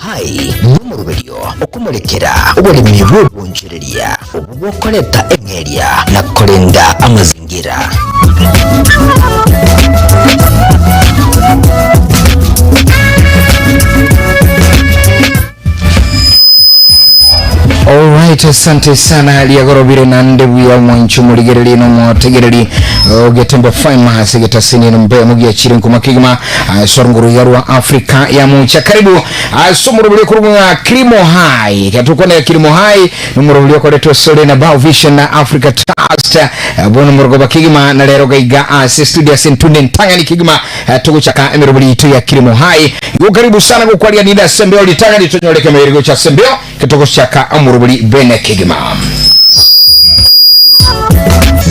Hai nomoroberio okomorekera oboremi bw'obonchoreria obwo bokoreta eng'eria na korenda amazingira. Alright, asante sana liagorobire nande buya omwancho omorigereri na omotegereri ogetembe fine ase getasini nombe mugiachire nkuma kigima ase orongoro iga rwa Africa ya mucha karibu ase omorobori okorokwa ng'a Kilimo Hai getukwanera Kilimo Hai nomorobori okoretwa sore na Bao Vision na Africa Trust bono omorogoba kegima na rero gaiga ase studio ase ntunde ntang'ani kegima Togochaka emeroberi yaito ya Kilimo Hai. Igo karibu sana gokwaria ninde ase embeo ritang'ani tonyore ekemerero gocha ase embeo ketogochaka omoroberi bene kegima.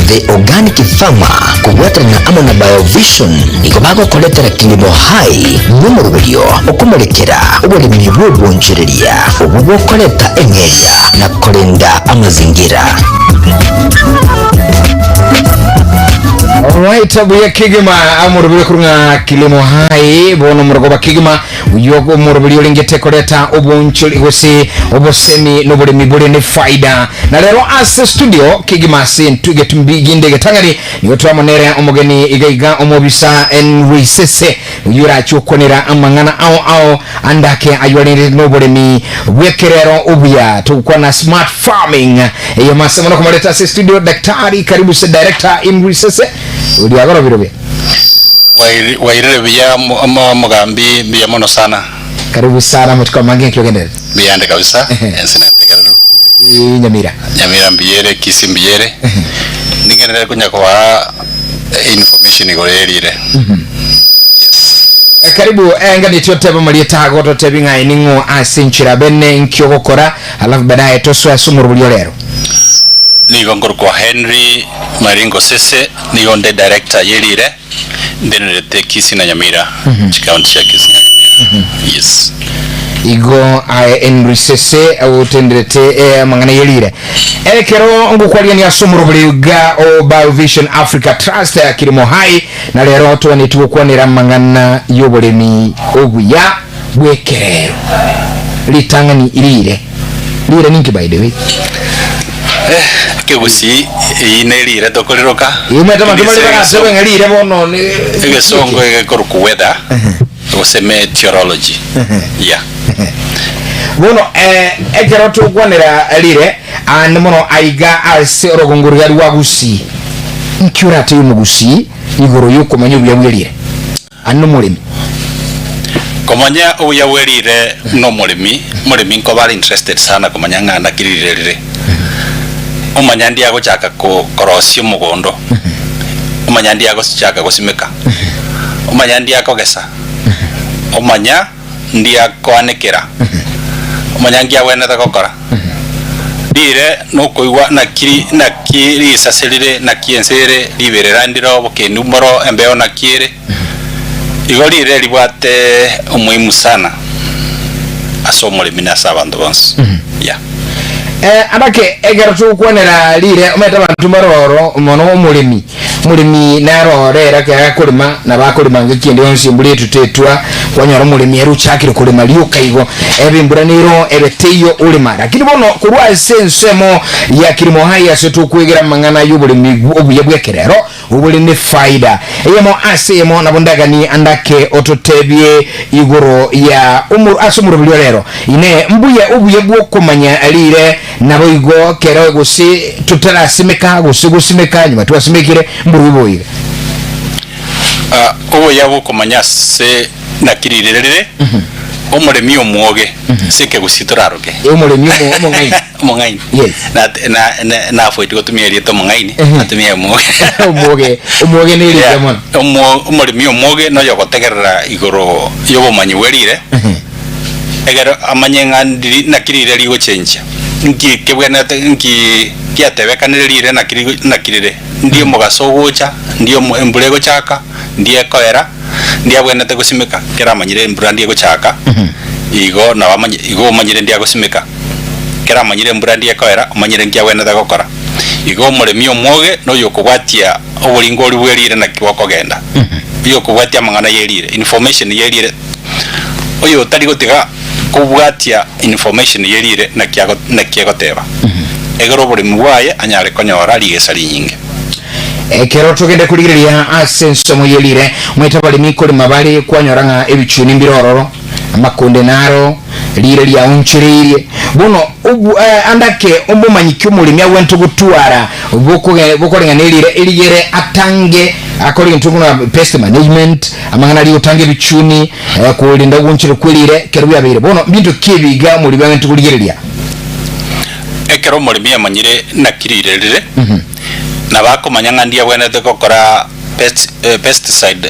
The Organic Farmer kobwaterana amo na Biovision nigo bagokoretera Kilimo Hai nomoroberio okomorekera oboremi bw'obwonchoreria obwo bokoreta eng'eria na korenda amazingira. Alright, buya kegima amoroberi korwa ng'a Kilimo Hai bono omorogoba kegima oyo omoroberi orengete koreta obonchori gose obosemi noboremi bore ne faida na rero ase studio kegima ase ntwige tumbi ginde getang'ani nigo twamonere omogeni iga iga omobisa Henry Sese oyio orache okwanera amang'ana ao ao andake aywarerete noboremi bw'ekerero obuya togokwana smart farming Eye mase mono komoreta ase studio daktari karibu se director Imri Sese oriagorobire buya. Wairire buya omogambi mbuya mono sana. Karibu sana amatuko amange nki ogendererete? Mbuyande kabisa ense nentegereru. Naki Nyamira? Nyamira mbuyere Kisii mbuyere ningenderere konya kobaa information igoro erire. Yes. Karibu enganeti otebe amarieta ago ototebi ng'a aye ning'o ase enchera bene nki ogokora alafu baadaye tosoe ase omoroberio rero. Nigo nkorokwa Henry Maringo Sese, nigo nde director ye rire ndenerete Kisii na Nyamira, chicounty chia Kisii na Nyamira. Yes. Igo aye Henry Sese otenderete amang'ana ye rire. Ekero ngokwariania ase omoroberio iga o Biovision Africa Trust Kilimo Hai Na rero toganetie gokwanera amang'ana y'oboremi obuya bw'ekerero. Ritang'ani riire. Riire ninki by the way? Ekegusii eyio ne riire tokoriroka. Ee, omanyete abanto bare baratebe ng'a riire bono ne Egesongo egekorokwa weather gose meteorology. Yeah. Bono eh, ekero togokwanera riire aande mono aiga ase orogongo roria rwa Gusii, inki oratebie omogusii Igoro y'okomanya obuya bwe riire, aye nomoremi. Komanya obuya bwe riire nomoremi, omoremi nkoba are interested sana komanya ng'a naki riire rire. Omanya ndi agochaka ko korosia omogondo, omanya ndi agochaka gosimeka, omanya ndi akogesa, omanya ndi akoanekera, omanya nki agwenerete gokora. Riire nokoigwa naki naki risase rire, naki ense ere, riberera ndire obokendu mboro, embeo naki ere. Igo riire ribwate omoimu sana ase omoremi na ase abanto bonsi. Yeah. Eh, abake ekero togokwanera riire omanyete abanto mbare oro mono omoremi Omoremi naro rero ekero akorema, nabo akorema ngaki ende yonsi embura etutetwa, kwanyora omoremi ere ochakire korema rioka igo, ebe embura nero ebe teiyo orema. Lakini bono korwa ase ensemo ya Kilimo Hai ase tokwegera amang'ana y'oboremi obuya bw'ekerero obore ne faida eyemo ase eyemo, nabo ndaganie andake ototebie igoro ya omo ase omoroberi o rero. Inee, mbuya obuya bw'okomanya riire Naboigo kero gose totarasimeka gose gosimeka nyuma twasimekire, mborobwo boiga. Obuya bw'okomanya ase naki rirere rire, omoremi omwoge, ase ekegusii toraroke. Omoremi omo- omong'aini. Omong'aini. Yes. Na- na- na- nafoeti gotumia erieta omong'aini, natumia omwoge. Omwoge, omwoge ne erieta Yeah. mono. Omo- omoremi omwoge noyo ogotegerera igoro y'obomanyi bwe rire. Ekero amanye ng'a ndiri naki riire rigochenchia, nki kebwenerete nki giatebekanire riire naki rigo naki rire, ndi omogaso ogocha, ndi omo embura egochaka, ndi ekoera, ndi abwenerete gosimeka, ekero amanyire embura ndi egochaka, igo nabo amanye igo omanyire ndi agosimeka, ekero amanyire embura ndi ekoera, omanyire nki abwenerete gokora. Igo omoremi omwoge na oyokobwatia oboringori bwe riire naki bokogenda, oyokobwatia amang'ana ye riire, information ye riire. Oyotari gotiga Kobwatia information ye rire naki ago naki egoteba, egere oboremi bwaye anyare konyora rigesa rinyinge. Ekero togende korigereria ase ensomo ye rire, omanyete abaremi korema bare kwanyora ng'a ebichuni mbire ororo, amakonde naro, rire riaonchoreirie. Bono obu eh, ande ake omomanyi ki omoremi agwenerete gotwara bokoge bokoreng'ana erire erigere atange akore egento buna pest management, amang'ana aria gotanga ebichuni, Korinda ogoonchorwa kwe riire ekero biabeire. Bono mbinto ki ebiga omoremi agente korigereria? Ekero omoremi amanyire naki riire rire, nabo akomanya ng'a ndiabwenerete gokora pest, pesticide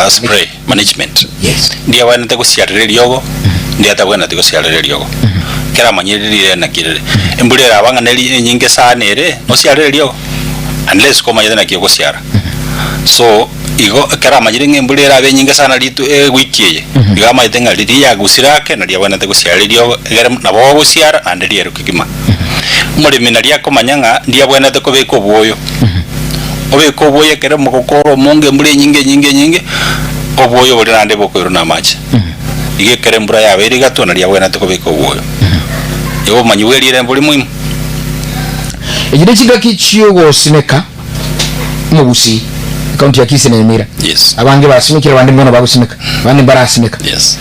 spray management. Yes. Ndiabwenerete gosiarera eriogo, ndiatabwenereti gosiarera eriogo. Ekero amanyire riire naki rire. Embura eraba ng'a neri enyinge sana ere, nosiarere eriogo? Unless komanyete naki ogosiara. So, Igo ekero amanyire ng'a embura erabe enyinge sana ritu ewiki eye, igo amanyete ng'a riria yagusire ake nario abwenerete gosiara eriogo, egere nabo ogosiara naende riero kegima. Omoremi nario akomanya ng'a ndiyo abwenerete kobeka obwoyo, obeke obwoyo ekero omogoko ore omonge embura enyinge enyinge enyinge, obwoyo boria naende bokoirwa na amache. Igo ekero embura yabeire igatwa nario abwenerete kobeka obwoyo. Igo obomanyi bwe riire mbori muhimu. Echi ne chingaki chiogosimeka. Omogusii, ekaunti ya Kisii na Nyamira. Yes. Abange basimekire abande mbono bagosimeka, abande mbarasimeka. Yes.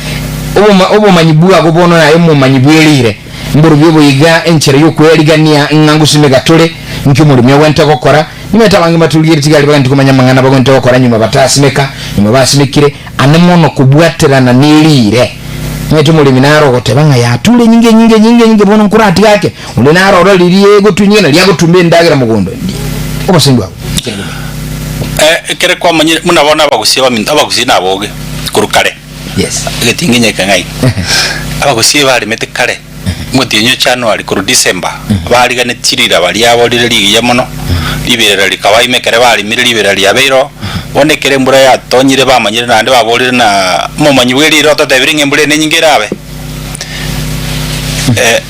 Oboma obomanyi bwago bono naye omomanyi bwerire mborobio oboiga enchera yokweyarigania ng'a ngosimeka tore, nki omoremi ogwente gokora. Nimanyete abange mbatorigeretie tigari bagenti komanya amang'ana bagwente gokora nyuma batasimeka, nyuma basimekire, ane mono kobwaterana nerire. Nimanyete omoremi naro ogoteba ng'a yature enyinge enyinge enyinge enyinge bono nkoratiga ake. Onde naroro riria egotunyia na riagotumba endagera mogondo, ndi obosengi bwabo. Eh, ekere kwamanyire buna bono abagusii abaminto abagusii naboge korwa kare Yes. egetinginye ekeng'aini abagusii baremete kare omotienyi o January korwa December bariganetie riraba riabo rire rigiya mono riberera rikabaima ekere barimire riberera riabeire oo bono ekere embura yatonyire bamanyire naende baborire na omomanyi bwe rire ototebirie ng'a embura eye nenyinge erabe.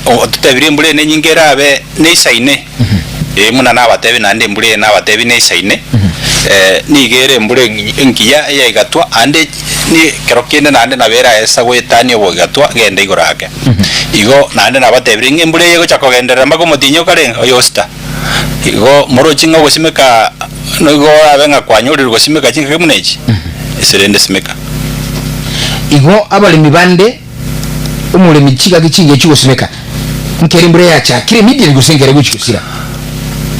Ototebirie embura eye nenyinge erabe neisaine, ee buna nabatebi naende embura eye nabatebi neisaine, nigo ere embura engiya eyaigatwa ande ekero kende naende nabo eraesa goetania oboigatwa genda igoro ake. Igo naende nabatebirie ng'a embura eye egocha kogenderera mpaka omotienyi okarenge oyo osita. Igo moroche ng'a ogosimeka nigo orabe ng'a kwanyorire gosimeka chingaki buna echi, ase rende simeka. Igo abaremi bande omoremi chigaki chingiya chigosimeka, nkere embura yachakire immediately gose nkere gochia gosira?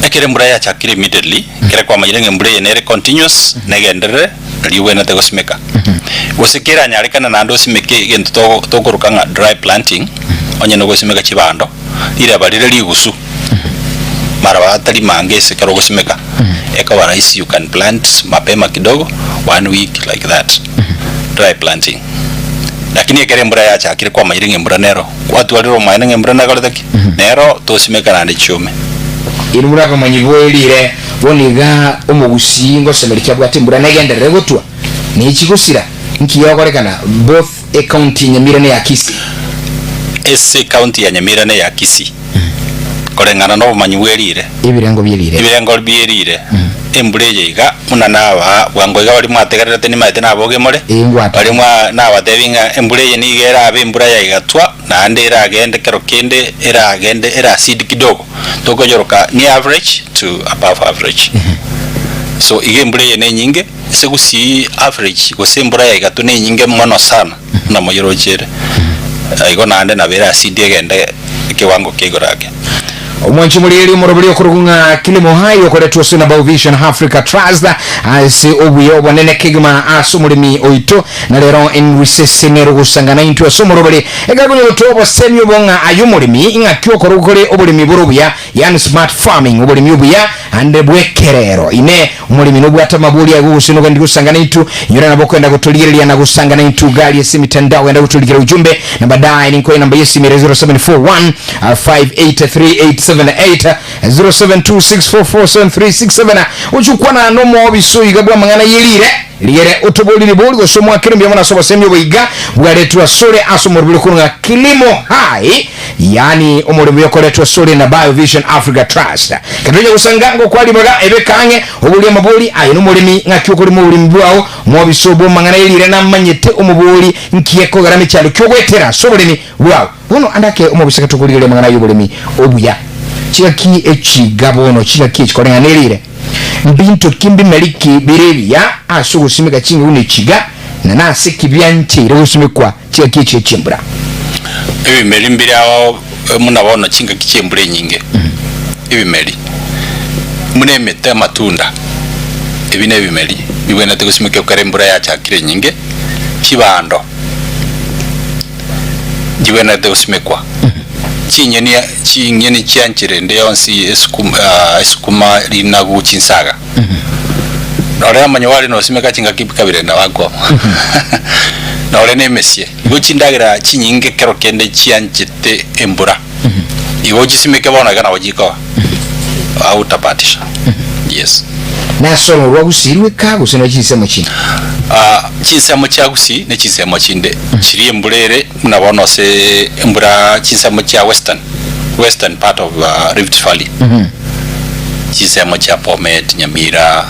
Ekero embura yachakire immediately, ekere kwamanyire ng'a embura eye nere continuous, negenderere, nario obwenerete gosimeka. Gose keranyarekane naende osimeke egento togo tokoroka ng'a dry planting, onye nogosimeka chibando, riraba rire rigusu, maraba atari mange ase ekero ogosimeka, ekoba rahisi you can plant mapema kidogo, one week like that, dry planting. Lakini ekero embura yachakire kwamanyire ng'a embura nero, kwatwarire omoene ng'a embura nakorete ki? Nero, tosimeka naende chiome. Inwe buna abamanyi bwerire, bono iga omogusii ngosemeria ki abwate embura negenderere gotwa, nechi gosira, nki gegokorekana both ecounty Nyamira ne ya Kisii? Ase ecounty ya Nyamira ne ya Kisii, koreng'ana nobomanyi bwerire, Ebirengo bierire. ebirengo bierire, embura eye iga, buna nabaa bwango iga baria mwategererete nimaete naboge more, Ee, ngwate. baria mwa nabatebi ng'a embura eye nigo erabe embura ya igatwa, naende eragende kero kende eragende erasid kidogo, tokonyoroka ni average to above average. So iga embura eye nenyinge, ase gusii average gose embura ya igatwa nenyinge mono sana, buna moyeroche ere. Igo naende nabo erasidi egende ekewango kia igoro ake. Omwanchi omoriri omoroberi okorokwa ng'a Kilimo Hai okoretwa ase na Bauvision Africa Trust ase obuya obonene kegima ase omoremi oito na rero enrisese nero gosangana intwe ase omoroberi ekagonya gotoa obosemi obo ng'a aye omoremi ing'aki okora okore oboremi bore obuya yaani smart farming oboremi obuya ande bw'ekerero ine omoremi nobwate amabori aye gose nogendi gosangana intwe inyora nabo okwenda gotorigereria na gosangana intwe gari ase emitandao genda gotorikera ujumbe na baadaye ninkoe namba y'esimi ere 0741 583878 0726447367 ochukwana nomoobisa oiga bw'amang'ana yerire rigere otoborire ribori gose omwakere mbuya mono ase obosemi oboiga bwaretwe asore ase omoroberi okorwa ng'a Kilimo Hai. Yaani omoremo oyokoretwa asore na Biovision Africa Trust. Kero tonya gosanga ngokwa ribaga ebeke ang'e oborie amabori aye nomoremi ng'aki okorema oboremi bwao mobisa obwo amang'ana erire namanyete omobori nki ekogera mechando ki ogoetera ase oboremi bwao. Bono ande ake omobisa gatokorigereria amang'ana ay'oboremi obuya chingaki echi iga bono chingaki echi koreng'ana nerire mbinto ki mbimeri ki bire ebiya ase ogosimeka chingegu ne chiga na nase ki biancheire gosimekwa chingaki echi echi'embura. Ebimeri mbire ao buna bono chingaki chi'embura enyinge, ebimeri buna emete, amatunda, ebi nebimeri bibwenerete gosimekwa ekero embura yachakire enyinge, chibando nchibwenerete gosimekwa, chinyeni chinyeni chianchire ende yonsi esukuma esukuma, rinagu, chinsaga. Nore amanyabwari nosimeka chingaki kabere nabakwama nore na emesie. Igo chindagera chinyinge kero kende chianchete embura. Igo ochisimeke bono iga nabo chikoba. Hautabahatisha. Yes. Nase ororo gusii rweka gose ne chinsemo chinde? Ah, chinsemo chia gusii ne chinsemo chinde chiria embura ere buna bono ase embura chinsemo chia western, western part of Rift Valley. Chinsemo chia Bomet, Nyamira,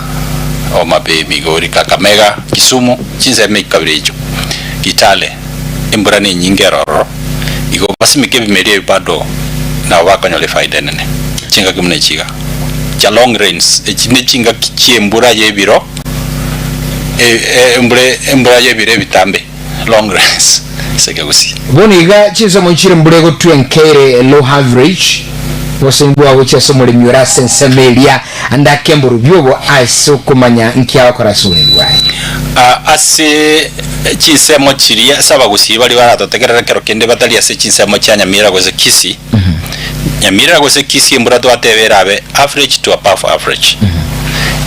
Homa Bay, Migori, Kakamega, Kisumu, chinsemo echi kabere echio, Kitale, embura nenyinge ere ororo, igo basimeke ebimeri ebi bado nabo bakonyora efaida enene. Chingaki buna echi iga, chia long rains, echi ne chingaki chi'embura y'ebiro, embura embura y'ebiro ebitambe, long rains, ase ekegusii. Bono iga chinsemo nchire mbura egotwa enkeire low average, obosemi bwao gochia ase omoremi ore ase ensemo eria ande ake mborobio obo ase okomanya nki agokora ase oboremi bwaye. Ase chinsemo chiria ase abagusii baria baratotegerere ekero kende batari ase chinsemo chia Nyamira gose Kisii, Nyamira gose Kisii embura twateba erabe average to above average.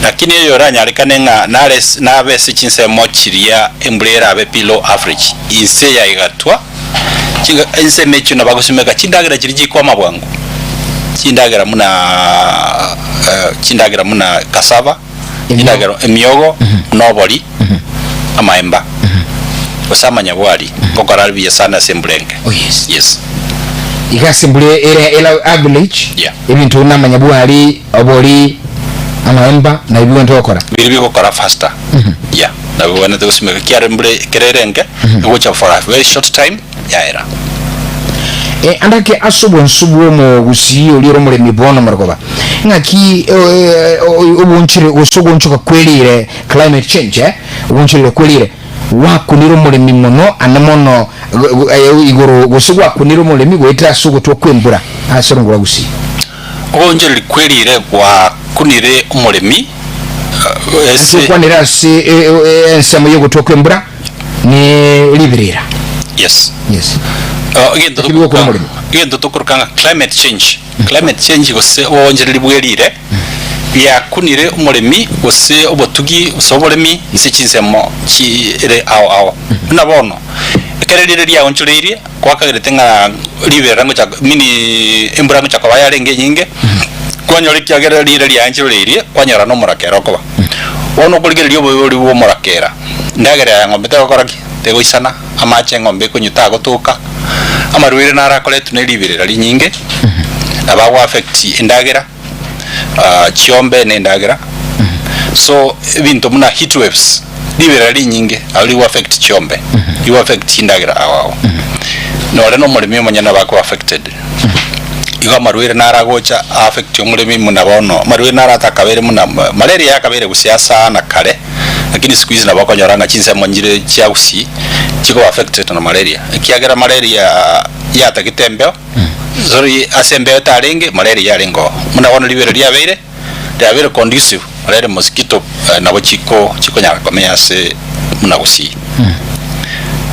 Lakini eyoranyarekane ng'a nare nabe ase chinsemo chiria embura erabe below average, inse ya igatwa, chinga ensemo echio nabagosimeka chindagera chiria chikwama bwango, chindagera buna chindagera buna cassava, chindagera emiogo, na obori, amaemba, gose amanyabwari, ngokora are buya sana ase embura enke. Oh yes. Yes. Iga ase embura ere ere average, Yeah. ebinto buna amanyabwari, obori, amaemba, nabio bigwenerete gokora. Biria bigokora faster. Yeah. Nabo bigwenerete gosimeka ekiagera embura ekero ere enke, egocha for a very short time, yaera. Eh, ande ake ase obonsu bw'omogusii oria ore omoremi bono morogoba, ng'aki eh, obonchire gose ogoonchoka kwerire climate change eh, ogoonchorera kwerire gwakunire omoremi mono ande mono igoro gose gwakunire omoremi goetera ase ogotwa kw'embura ase orongo rwa Gusii. Ogoonchoreria kwerire gwakunire omoremi ase. Tokwanere ase ensemo y'ogotwa kw'embura ne riberera. Yes. Yes. Egento Eki bigokora omoremi. Egento tokoroka ng'a climate change. Climate change gose oboonchoreri bwerire biakunire omoremi gose obotugi gose oboremi ase chinsemo chire ao ao. Buna bono, ekero rire riaonchoreirie Gwakagerete ng'a riberera ngocha mini embura ngocha koba yarenge enyinge, kwanyora ekiagera riire riaencheroreirie, kwanyora nomorakera okoba. Bono okorigereria obobe boria bwa omorakera, endagera ya eng'ombe tegokora ki? Tegoisana, amache eng'ombe ekonywa tagotoka, amarwaire naro akoretwe ne riberera rinyinge, nabo ago affect endagera, chiombe na endagera, so ebinto buna heat waves, riberera rinyinge nabo rigo affect chiombe, rigo affect chindagera ao ao. Nore na omoremi omonyene nabo akoba affected. Igo amarwaire naro agocha a affect omoremi buna bono, amarwaire naro atakabere buna malaria yakabeire gusii sana kare, lakini siku hizi nabo okonyora ng'a chinsemo nchire chia gusii chikoba affected na malaria, ekiagera malaria yatagete embeo. Sorry, ase embeo etarenge, malaria yarenge oo. Buna bono ribero riabeire, riabeire conducive, malaria mosquito nabo chiko chikonyara komenya ase buna gusii.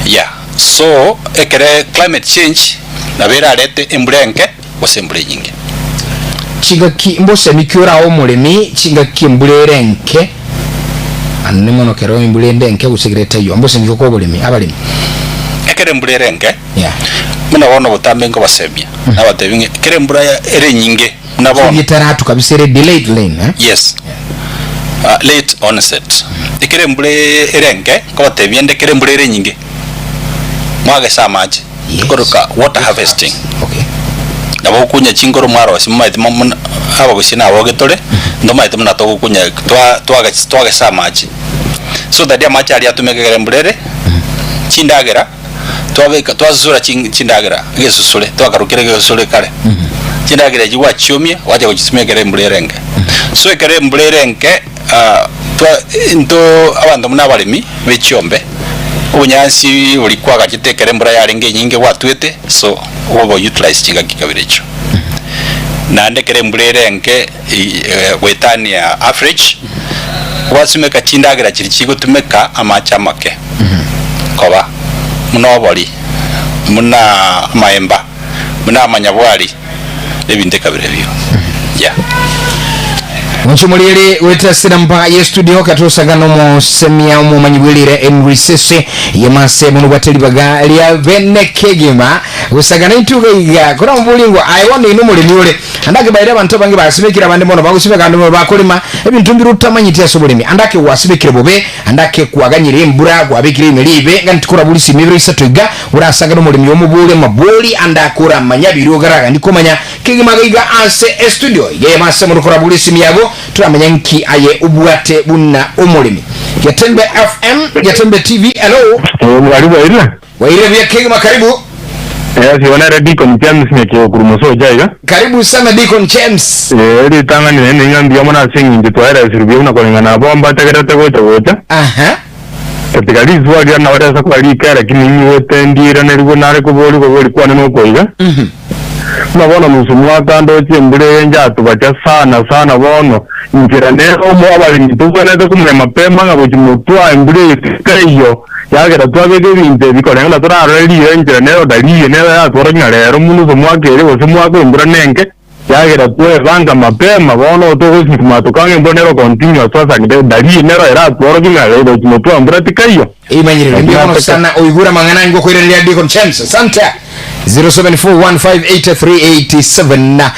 Yeah, so ekere climate change nabo erarete embura enke gose embura enyinge. Chingaki mbosemi ki orae omoremi chingaki embura ere enke, ande mono kero embura ende enke gose ekero etaiyo, mbosemi ki okoa oboremi abaremi? Ekero embura ere enke, Yeah. Buna bono botambe nkobasemia, nabatebi ng'a ekero embura ya- ere enyinge, buna bono. Etaratu kabisa ere delayed lane, eh? Yes. Late onset. Ekero embura ere enke, nkobatebia inde ekero embura ere enyinge, mwagese amache, Yes. tokoroka water harvesting. Okay. Nabo ogokunya chinkoro mwarosia momaete mo muna abagusia na aboge tore, ntomaete buna togokunya twa twagesa twagesa amache. So that amache aria atumeke ekero embura ere, chindagera twabeka twasusura chin chindagera egesusure twakarokire egesusure kare. Chindagera echi gwachiomia gwacha gochitumia ekero embura ere enke. So ekero embura ere enke twa into abanto buna abaremi be chiombe, obonyansi boria kwagachete ekero embura yarenge enyinge gwatwete, so obo utilize chingaki kabere echio. Naende ekero embura ere enke goetania average, gwasimeka chindagera chiria chigotumeka amache amake koba buna obori, buna amaemba, buna amanyabwari, ebinto ekabere ebio yeah. Monche moriere goeta ase namba ye studio katosaga nomosemia omomanyi bw'erira Henry Sese yemase mono bwate ribaga ria bene kegima gosaga naintwe iga iga kora mobori ng'o aye bono inwe omoremi ore ande akebaire abanto abange basimekire abande mono bagosimeka abande mono bakorema ebinto mbire otamanyeti ase oboremi ande ake gwasimekire bobe ande ake kwaganyire embura kwabekire ime ribe ng'a ntikorabori simi ebiro isato iga orasage nomoremi omobori amabori ande ake oramanya biria ogaragani komanya Kegima gaiga ase estudio iga eyemo ase omonto korabure esimi yago toramenya nki aye obwate buna omoremi. Getembe FM, Getembe TV, hello. Eh, mwari bwairire? Wairire buya kegima karibu. Eh, sigo nere Deacon James Nyakeo korwa Mosocha iga. Karibu sana Deacon James. Eh, ritang'ani naende ng'a mbuya mono ase eng'encho twaeresirwe buya buna koreng'ana abo mbategerete gocha gocha. Aha. Katika risuba riria nabo riase koba rike, lakini inyigwete ndiiranerigwe nare koborigwa bori kwane nokoiga. Buna bono nusu mwaka ndoche embura eye njatubacha sana sana bono, inchera nere omo abaremi tobwenerete komanya mapema ng'a gochia motwa embura eye tikaiyo, yagera twabeka ebinto ebi koreng'ana torarore riire enchera nere otariiye nere yatworokia ng'a rero nusu mwaka ere gose mwaka embura nenke. Ekiagera twebanga mapema, bono togosukuma tokanga embura nero continue twasangete dalili nero eratworokie ng'a rero motwe embura tikaiyo. Imanyire Lakini mbuya mono ase sana oigure amang'ana ange okoiraneria Deacon James. Asante. 0741583887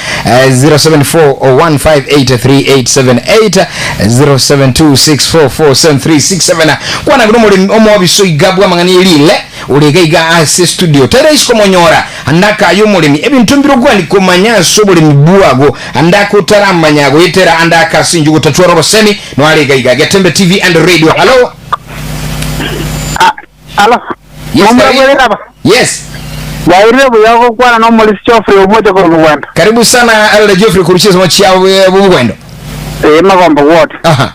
0741583878 0726447367 kwana kuno muri omobiso iga bwa amang'ana erile ore iga iga ase studio tari rahisi komonyora Ande akaye omoremi ebinto mbirogwani komanya ase oboremi bwago, ande ake otaramanya goetera ande ake ase inche gotachwara obosemi, noare iga iga. Getembe TV and Radio. Hallo. Alo, Yes, momura karibu. bw'eriraba. Yes. Bwairire buya ogokwana n'omorisia Geoffrey omoche korwa Bugwendo. Karibu sana Elder Geoffrey korwa chisemo chia eh, Bugwendo. Ee, Magombo Ward. Aha.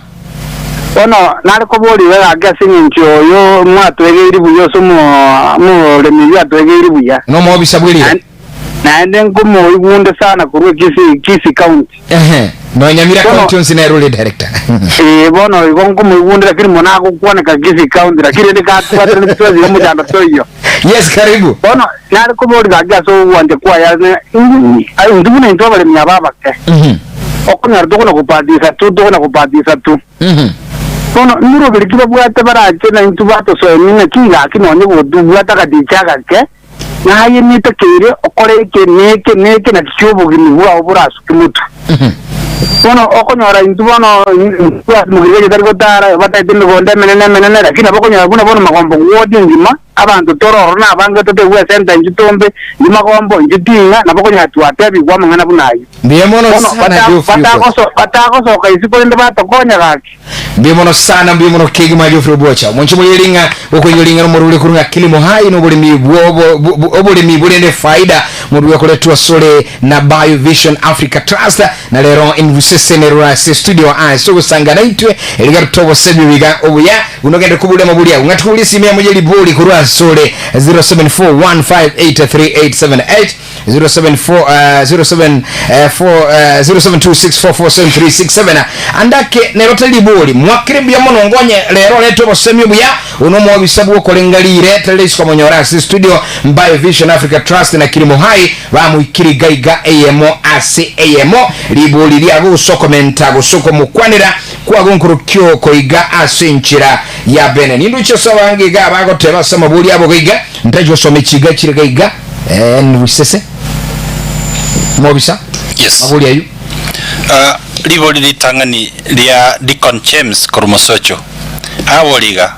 Bono nare koborigwe gaki ase eng'encho oyo mwatwegeiri buya ase omoremi oyio atwegeiri buya. Nomobisa bw'erira. Naende nkomoigunde sana korwa Kisii, Kisii County. Ehe. No Nyamira Bono- County onsi nere ore director. Ee, bono igo nkomoigunde lakini mono agokwaneka Kisii County lakini rende gatwatire twesire omochando toiyo. Yes, karibu. Bono nare koboria gaki ase ogwancha kwaye ase intwe buna intwe abaremi aba abake. Okonyora tokona kobatisa tu, tokona kobatisa tu. Bono niroberi ki babwate barache naintwe batosoemia naki gaki nonye gotobwate agaticha agake, naye nitakeire okore eke na eke na eke naki ki'obogima bwao borasuke motwe. Bono okonyora intwe bono intwe tari gotara bataete emegondo emenene emenene, lakini nabo okonyora buna bono magombo ward engima, Abanto tore ororo nabange totegwe esenta inche tombe, inche magombo, inche ting'a, nabo konya twatebigwe amang'ana buna ayio. Mbuya mono Bono sana bata- Geoffrey Okoth. batagoso- batagosoka isiko rende batokonya gaki. Mbuya mono sana mbuya mono kegima Geoffrey Obwocha. Omonche morie ring'a okoinyora ring'ana omorure korwa ng'a kilimo hai noboremi bwobo bu- bu- oboremi borende faida morue koretwa asore na Biovision Africa Trust Na rero inrusese nerore ase estudio ase ogosanga naintwe, erio garuta obosemi obiga obuya buna ogende koburia amaburia agwo. Ng'a tikoburia esimi yamo ye ribori korwa asore 0741583878, 074 074 0726447367. Ande ake nero tari ribori mwakire mbuya mono ngonye rero orete obosemi obuya one omobisa bw'okorenga rire tari rahisi komonyora ase estudio Mbae Vision Africa Trust na Kilimo Hai Bamoikire iga iga eyemo ase eyemo, ribori riago gose okomenta gose okomokwanera kwago nkorokio koiga ase enchera ya bene. Ninduche ase abange iga abagoteba ase amabori abo gaiga, ntachi gosoma echiga chire gaiga, eh, nrusese. Mobisa? Yes. Mabori ayio. Ah, ribori ritang'ani ria Deacon James korwa Mosocho, abori iga,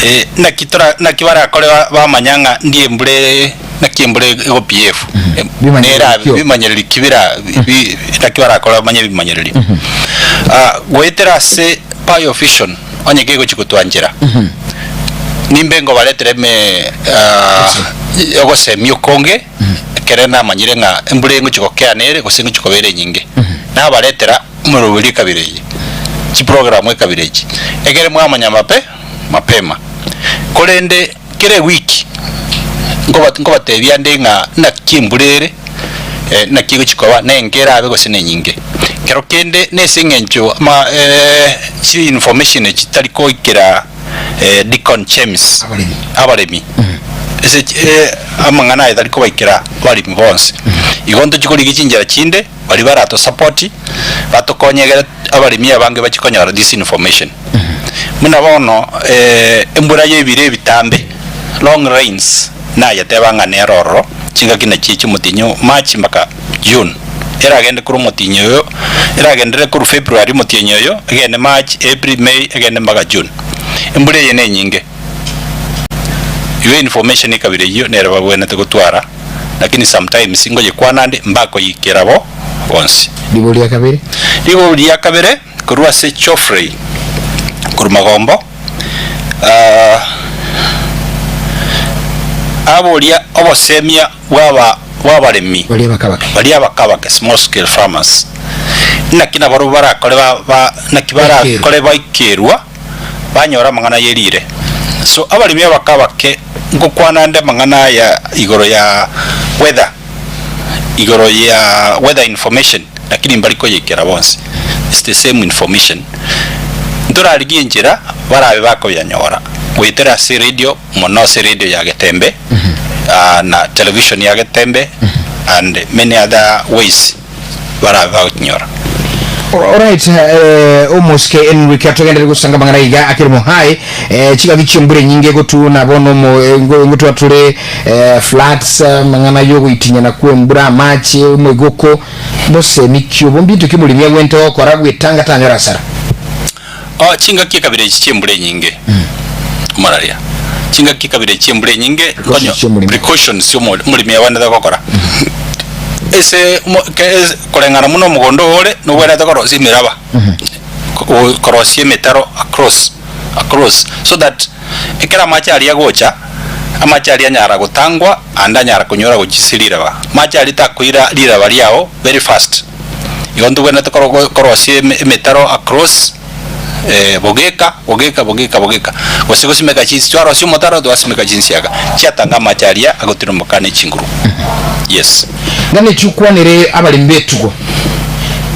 eh, naki tora naki barakore ba- bamanya ng'a ndi embura ere. Naki embura ego behave. Bimanyereri Nera kio. bimanyereri ki bira bi- naki barakore bamanye ebimanyererio. Ah, goetera ase Biovision onye kegochi gotwanchera nimbe ngobaretera eme ah, ogosemia okonge ekere namanyire ng'a embura engochi gokea nere gose engochi koba ere enyinge. Nabaretera omoroberi ekabira eye, chiprogram ekabira echi, ekere mwamanya mape mapema. Korende kera ewiki nkoba nkobatebia nde ng'a naki embura ere, naki egochi koba, na enke erabe gose na enyinge. Kero kende na ase eng'encho ama chi information echi chitari koikera Deacon James Abaremi. abaremi ase chi amang'ana aya tari kobaikera abaremi bonsi. Igo ntochi korigia chinchera chinde baria barato support batokonye egere abaremi abange bachie konyora this information. Buna bono embura ya ebiro ebitambe, long rains, nayeteba ng'a nere ororo chingaki nachio chi'omotienyi o March mpaka June, eragende korwa omotienyi oyo, eragenderere korwa February omotienyi oyo, egende March, April, May, egende mpaka June. Embura eye nenyinge. Igo information ekabira eyio nere babwenerete gotwara, lakini sometimes ngoyekwana ande mbakoyikera bo bonsi. Riborio ria kabere. Riborio ria kabere korwa ase Geoffrey korwa Magombo, aboria obosemia bw'aba bw'abaremi Baria abakabake. baria abakabake, small scale farmers, naki nabarobwo barakore ba ba naki barakore baikerwa banyore amang'ana ye riire. So abaremi abakabake ngokwana nde amang'ana aya igoro ya weather, igoro ya weather information, lakini mbari koyeikera bonsi, it's the same information. Ntorarigie enchera barabe bakoyanyora goetera ase radio mono ase radio ya Getembe na television ya Getembe and many other ways barabe bagochinyora. Alright, omosike Enrique atogenderere gosanga amang'ana iga akere mohai chigaki chi'embura enyinge egotuna bono omo ngotwa tore floods amang'ana yogoitinyana kw'embura amache omoigoko Bosemi ki obo mbinto ki omoremi agwenerete gokora gwetanga tanyore asara? Oh, chingaki ekabira echi chi'embura enyinge, omararia, chingaki ekabira echi chi'embura enyinge, Precautions konyo- chi'omoremi. precautions chi'omo- omoremi agwenerete gokora. Ase omo- ke- ase koreng'ana buna omogondo oo ore, nobwenerete korosia emeraba, ko- korosia emetaro across, across, so that ekero amache aria agocha, amache aria anyara gotangwa ande anyara konyora gochia ase riraba. Amache aria takoira riraba riao very fast. Igo ntobwenerete koro korosia eme emetaro across bogeka bogeka bogeka bogeka, gose gosimeka chinsi twarosia omotaro twasimeka chinsiaga, chiatanga amache aria agotirimboka ne chinguru. Yes. Ng'a chikwanere abaremi b'etugo.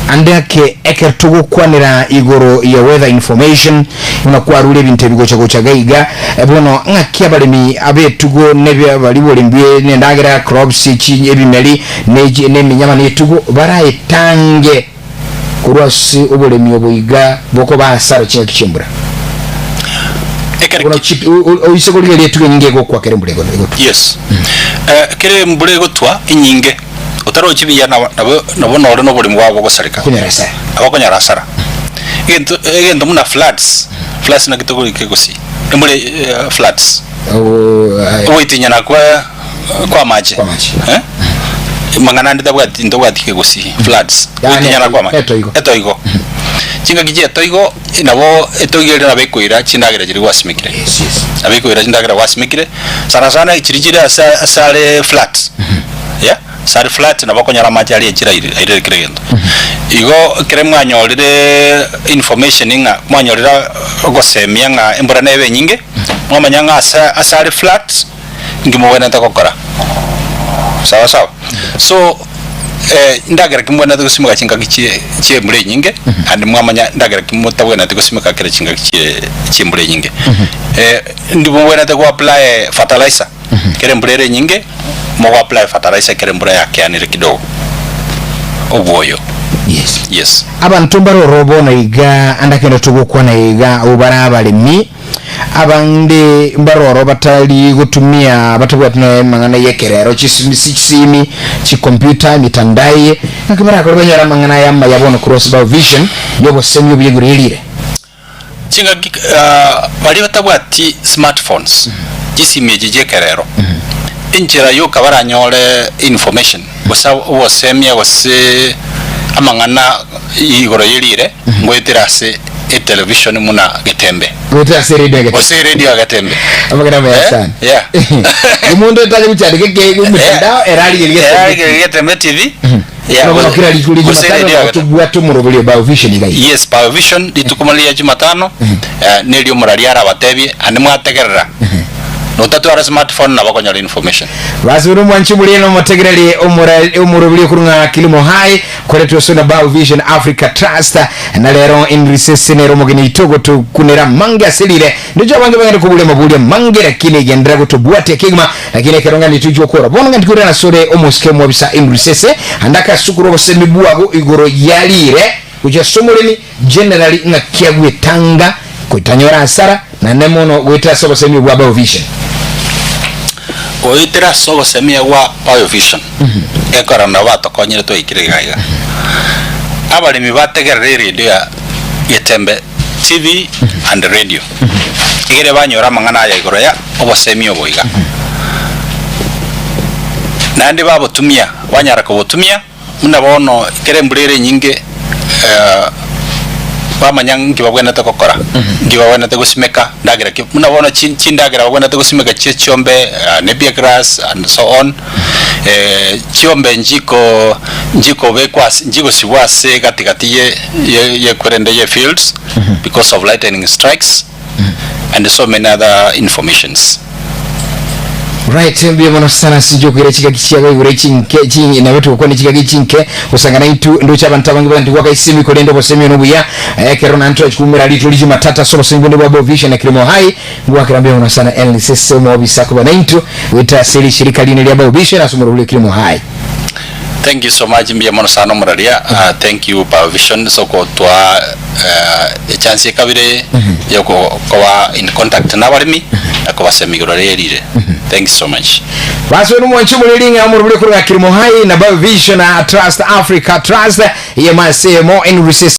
Ande ake ekero togokwanera igoro ya weather information, buna kwarure ebinto ebi gocha gocha iga iga, bono ng'aki abaremi ab'etugo nebe baria boremi bwe nendagera, crops, chi ebimeri, ne chi ne eminyama na etugo baraetange korwa ase oboremi obo iga bokoba hasara chingaki chi'embura. Ekero Bono ki- chi o- o- oise korigereria etugo enyinge egokwa kera embura ego- egotwa. Yes. Kera embura egotwa enyinge, otarochi buya nabo nabo nabo nore na oboremo bwabo bogosareka. Okonyora hasara. Abakonyora hasara. Egento egento buna floods, floods naki tokorika egosii, embura floods. Ogoitinyana kwa kwa amache. Kwa amache. Eh? Mang'ana ande tabwati ntobwati kegosii, floods. Yani Ogoitinyana kwa amache. etoigo. Etoigo. Chingaki chia etoigo, nabo etoigo eria nabo ekoira chindagera chiria gwasimekire. Yes, yes. Nabo ekoira chindagera gwasimekire, sana sana chiria chire ase ase are flat. Yeah, ase are flat nabo okonyora amache aria echire aire airire kera egento. Igo ekere mwanyorire information ng'a mwanyorire ogosemia ng'a embura nebe enyinge, mwamanya ng'a ase ase are flat, inki mobwenerete gokora. Sawa sawa? So ndagera ki mobwenerete gosimeka chingaki chie chie embura enyinge, naende mwamanya ndagera ki motabwenereti gosimeka kera chingaki chie chie embura enyinge. Ndi mobwenerete go apply fertilizer. Ekero embura ere enyinge, mogo apply fertilizer ekero embura yakeanire kidogo. Obwoyo. Yes. Yes. Abanto mbare ororo bono iga ande akende togokwana iga abwo bare abaremi, abande mbare ororo batari gotumia batabwati nonya amang'ana y'ekerero chisimi chisimi, chicomputer, emitandao eye, ng'aki barakore banyore amang'ana aya amaya bono korwa ase Biovision y'obosemi obuya igoro y'erire. Chingaki baria batabwati smartphones, chisimi echi chi'ekerero, Enchera yoka baranyore information gose obosemia gose amang'ana igoro ye riire ngoetera ase etelevision muna Getembe. Goetera ase radio ya Getembe. Gose eradio ya Getembe. Amang'ana amaya Eh, sana. yeah. Omonto otache gochiandika eke omotandao erarigereria Getembe. Erarigereria Getembe TV. Yeah, Bono gose- kera rituko ria gose Jumatano eradio ya nabo Getembe. tobwate omoroberio Biovision iga iga. Yes, Biovision rituko mono ria Jumatano eh, nerio omorari arabatebie ande mwategerera. Notatwara smartphone nabo okonyora information. Basi buna omwanchi omoriri na omotegereri omora- omoroberi okorwa ng'a Kilimo High koretwe ase na Bao Vision Africa Trust na rero Enrisese nere omogeni oito ogotokunera mange ase rire ndoche abange bagende koburia amaburia mange lakini genderera gotobwatia kegima lakini ekero ng'a nitochia gokora bono ng'a ntikorera asore omosike omwabisa Enrisese ande akasukura obosemi bwago igoro ya rire gochia ase omoremi generally ng'aki agwetanga Goitanyora asara, naende mono goetera ase obosemia bwa Biovision. Goetera ase obosemia bwa Biovision, ekorora nabo batokonyire twaikire iga iga. Abaremi bategerere eredio ya Getembe TV and radio, egere banyore amang'ana aya igoro ya obosemia obo iga. Naende babotumia, banyara kobotumia. Buna bono ekero embura ere enyinge, bamanya nki babwenerete gokora, nki babwenerete gosimeka, ndagera ki, buna bono chi chindagera babwenerete gosimeka chie chiombe, napier grass and so on, chiombe nchiko nchikobekwa ase nchigosibwa ase gati gati ye ye yekwerende ye fields because of lightning strikes and so many other informations. Right, mbuya mono sana ase inche okoira chigaki chiago igoro chinke chi nabo togokwana chigaki chinke gosangana intwe ndoche abanto abange bagende goaka esimi korende obosemi one obuya ekero naende torachi koumera rituko ria Jumatatu ase obosemi bonde bwa Bovision na Kilimo High ngwakera mbuya mono sana Ellen Sese omobisa koba naintwe goetera ase rishirika rine ria Bovision ase omorobori o Kilimo High. Thank you so much mbuya mono sana omoraria uh, thank you Biovision so gotwa uh, echance ekabire yoko koba in contact nabaremi na kobasemia igoro rierire thank you so much. Basi ono mwanchi omoreri ng'a omorobori okorwa Kilimo High na Biovision na Trust Africa Trust eyemo ase eyemo Henry Sese.